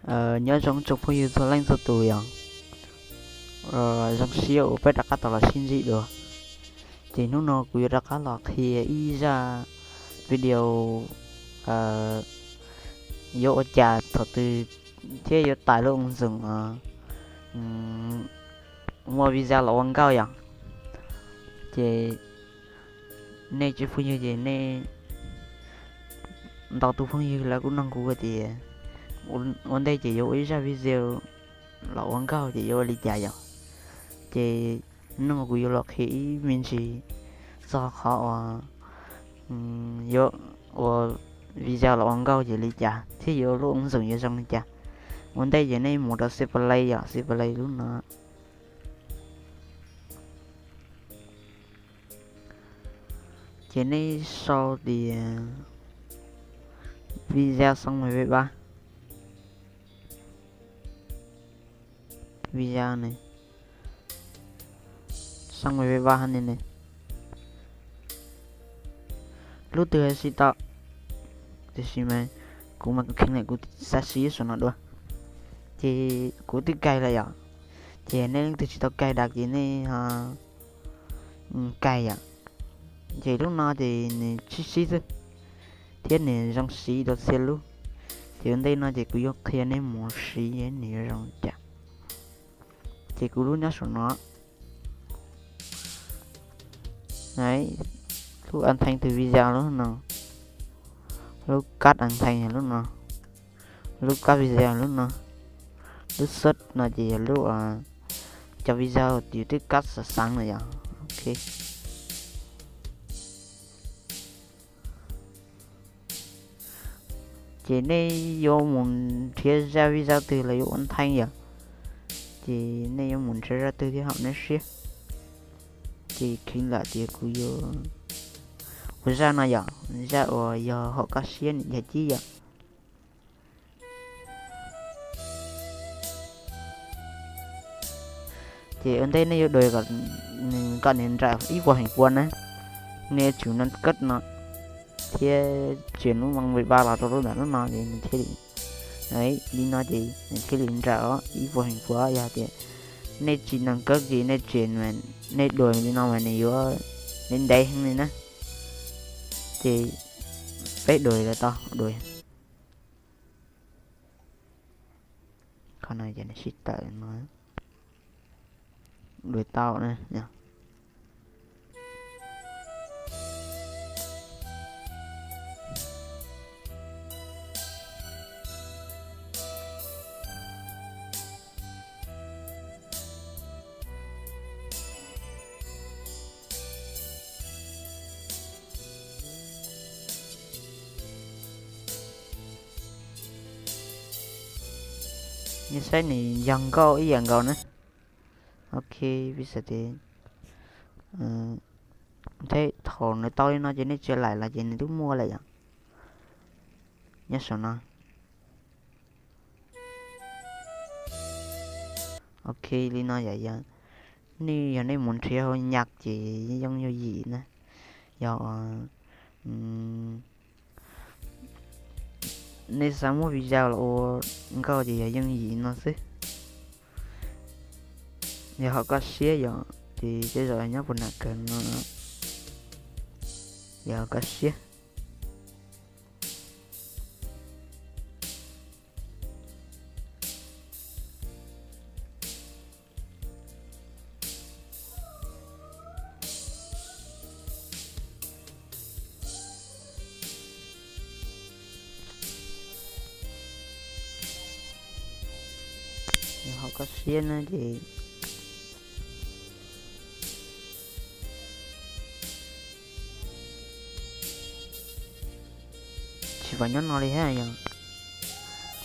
Nyob zoo tsoom phooj ywg txhua leej txhua tus yom. Zoo siab uas peb rov qab tau los sib ntsib dua. Ces hnub no kuv yuav rov qab los qhia ib zaj video yuav ua cas thaum twg thiab yuav tais lub ua ntxoom muaj video los ua nkauj yom. Ces nej tsoom phooj ywg ces nej ntau tus phooj ywg lawv kuj nug kuv tias ua ntej ces yuav ua ib zaj video los ua nkauj ces yuav ua li cas yom. Ces hnub no kuv yuav los qhia ib me ntsis txog qhov uas yuav ua video los ua nkauj ces li cas thiab yuav lub ua ntxoom yuav zoo li cas. Ua ntej ces nej mus rau C Play yom, C Play lub no. Ces nej sau tias video xoom mem peb pab, video ne, xoom mem peb pab ne ne. Lub twg tsis tau, tiam sis mas kuv mas kuv kheev lawm kuv xav siv saum no dua. Ces kuv twb kaig lawm yom. Ces nej leej twg tsis tau kaig dab ces nej ho kaig yom. Ces lub no ces nws sib sib xwb thiab nws zoo siv dua txhia lub. Ces ua ntej no ces kuv yuav qhia nej mus siv nws yuav zoo li cas. Ces kuv lub nyob saum no. Lub a theej tus video lub no, lub kab a theej lub no, lub kab video lub no, lub search no ces yog lub cov video yus twb kab xav xav na yom. Ok. Ces nej yuav mus nrhiav zaj video twg los yuav ua ntej yom. Ces nej yuav mus nrhiav zaj twg thiab hom nej siab. Ces kheev lam tias kuv yuav ua zaj no yom, zaj uas yog hom koj siab niam yog cib yom. Ces ua ntej nej yuav dua kom nws nrawm ib puas feem pua na. Nej yuav tsum no kab no thiab txiav lub moos npe pab los rau lub ntawm lub no ces nws thiaj li, li no ces nws thiaj li nrawm ib puas feem pua. Yog tias nej tsis no kab ces nej txiav, nej dua li no mas nws yuav ntev ntev heev li na. Ces peb dua los tau dua. Qhov no ces nws sib tawm no, dua tau na. Nej saib nws yog nkauj ib yam nkaus na. Ok, piv xam tias, thiab thaum nws tau li no ces nej tsis laim los ces nws twb muaj lawm yom. Nyob saum no. Ok, li no yom, yog nej, yog nej mus nrhiav hauv nyaj ces yeej yuav yim na. Yog nej xav muab video los ua nkauj ces yog yeej yim no xwb. Yog hom koj siab yom, ces tej zaum nyob puag nram kawg no, yog hom koj siab. Yog hom koj siab na ces tsis pom nyob no li thiab yom.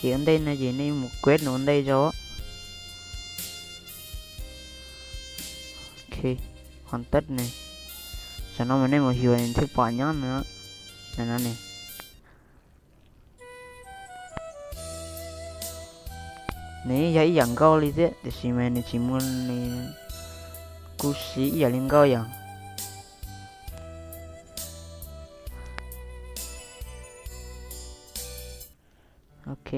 Ces ua ntej no ces nej mus kueb nws ua ntej tso. Ok, hoàn tất ne. Tam no mas nej mus xyuas thiaj pom nyob no, no ne. Nws yog ib yam nkauj li thiab tiam sis mas nws tsis muaj, nws kuj siv ib yam li nkauj yom. Ok.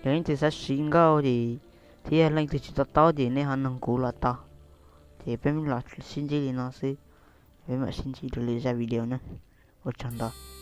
Yog leej twg xav siv nkauj ces, thiab yog leej twg tsis to taub ces nej ho noog kuv los tau. Ces peb los sib ntsib li no xwb, peb mam sib ntsib dua lwm zaj video na. Ua tsaug ntau.